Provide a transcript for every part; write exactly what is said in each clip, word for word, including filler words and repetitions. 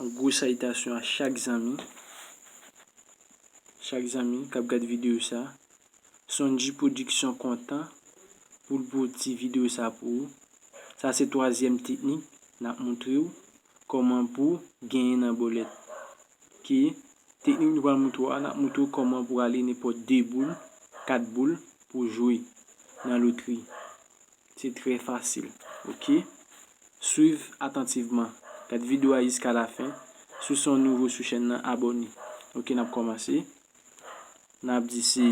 Yon gwo salitasyon a chak zanmi, chak zanmi k ap gad videyo sa. Sonji Production kontan pou l poti videyo sa pou ou. Sa se twazyèm teknik n ap montre w kòman pou genyen nan bòlèt. Ki teknik nou pral montre w a, n ap montre w kòman pou rale nenpòt de boul, kat boul pou jwe nan lotri. Se trè fasil. Oke? Swiv atantivman. Gad videyo a jiska lafen. Si w se yon nouvo sou chèn nan, abòne. Oke, n ap kòmanse. N ap di se,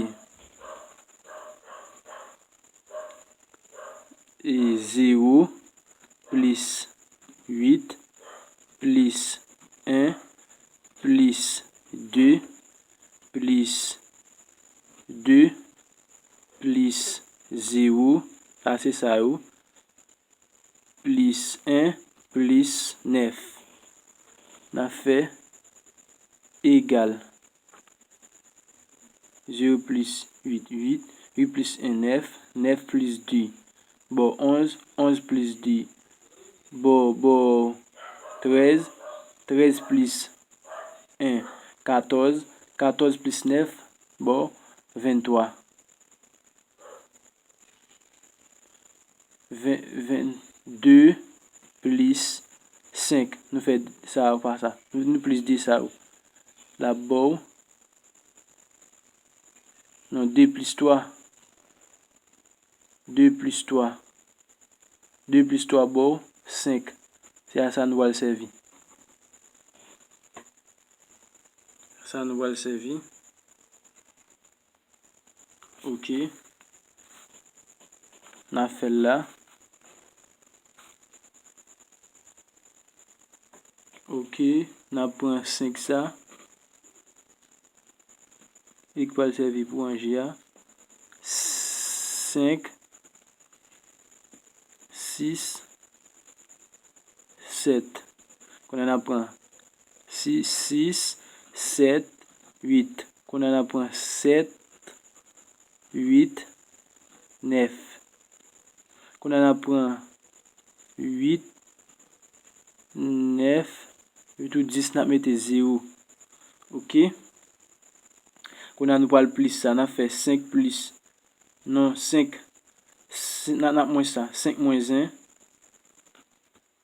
e, zewo plis uit plis en plis de plis de plis zewo, sa se sa yo, plis en plis nèf. N ap fè egal zewo plis uit, uit, uit plis en, nèf, nèf plis de ba w onz, onz plis de ba w, ba w trèz, trèz plis en, katòz, katòz plis nèf ba w venntwa. Ven, vennde plis senk. Nou fè sa yo pa sa. Nou, nou plis de sa yo. L ap ba w, non, de plis twa. De plis twa. De plis twa ba w senk. Se a sa nou pral sèvi. Sa nou pral sèvi. Oke. N a fè l la. Oke. N a pran senk sa. E k pral sèvi pou ranje a. Senk, sis, sèt. Kounye a n a pran sis, sis, sèt, uit. Kounye a n a pran sèt, uit, nèf. Kounye a n a pran uit, nèf, uit ou dis, n ap mete zewo. Oke. Kounye a nou pral plis sa, n ap fè senk plis, non, senk, si, n a, n ap mwens sa, senk mwens en,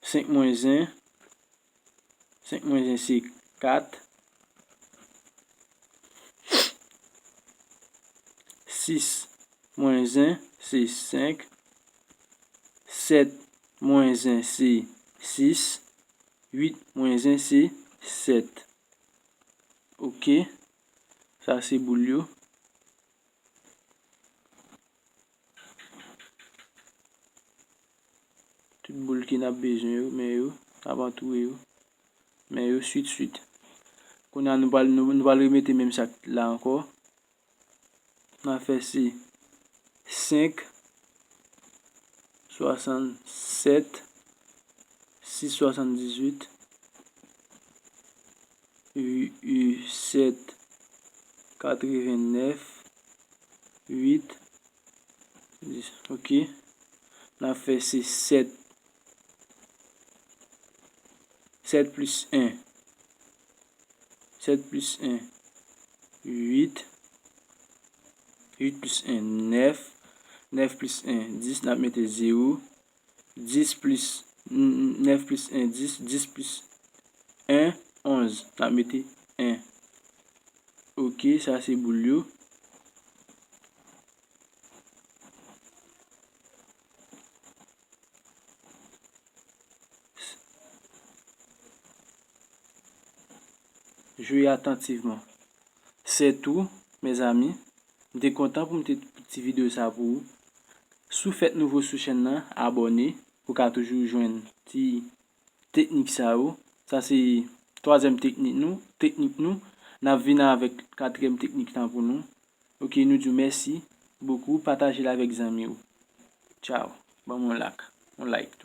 senk mwens en, senk mwens en se kat, sis mwens en se senk, sèt mwens en se sis, uit mwens en se sèt. Oke, sa se boul yo. Tout boul ke n ap bezwen yo, men yo, n ap antoure yo. Men yo swit, swit. Kounye a, nou pral, nou, nou pral remete menm sa k la ankò. N a fè se senk, swasannsèt, sis swasanndizuit, ui, ui, sèt katrevennèf, uit, dis. Oke. N a fè se sèt. Sèt plis en. Sèt plis en, uit. Uit plis en, nèf. Nèf plis en, dis, n ap mete zewo. Dis plis, n-, n-, nèf plis en, dis. Dis plis en, onz. N ap mete en. Oke, sa se boul yo. Jwe atantivman. Se tou, mezanmi. M te kontan pou m te ti videyo sa pou ou. Si w fèk nouvo sou chèn nan, abòne pou w ka toujou jwenn ti teknik sa yo. Sa se twazyèm teknik nou, teknik nou. N ap vin avèk katriyèm teknik lan pou nou. Oke, nou di w mèsi bokou. Pataje l avèk zanmi w. Tchaw. Ban m yon lak, yon like.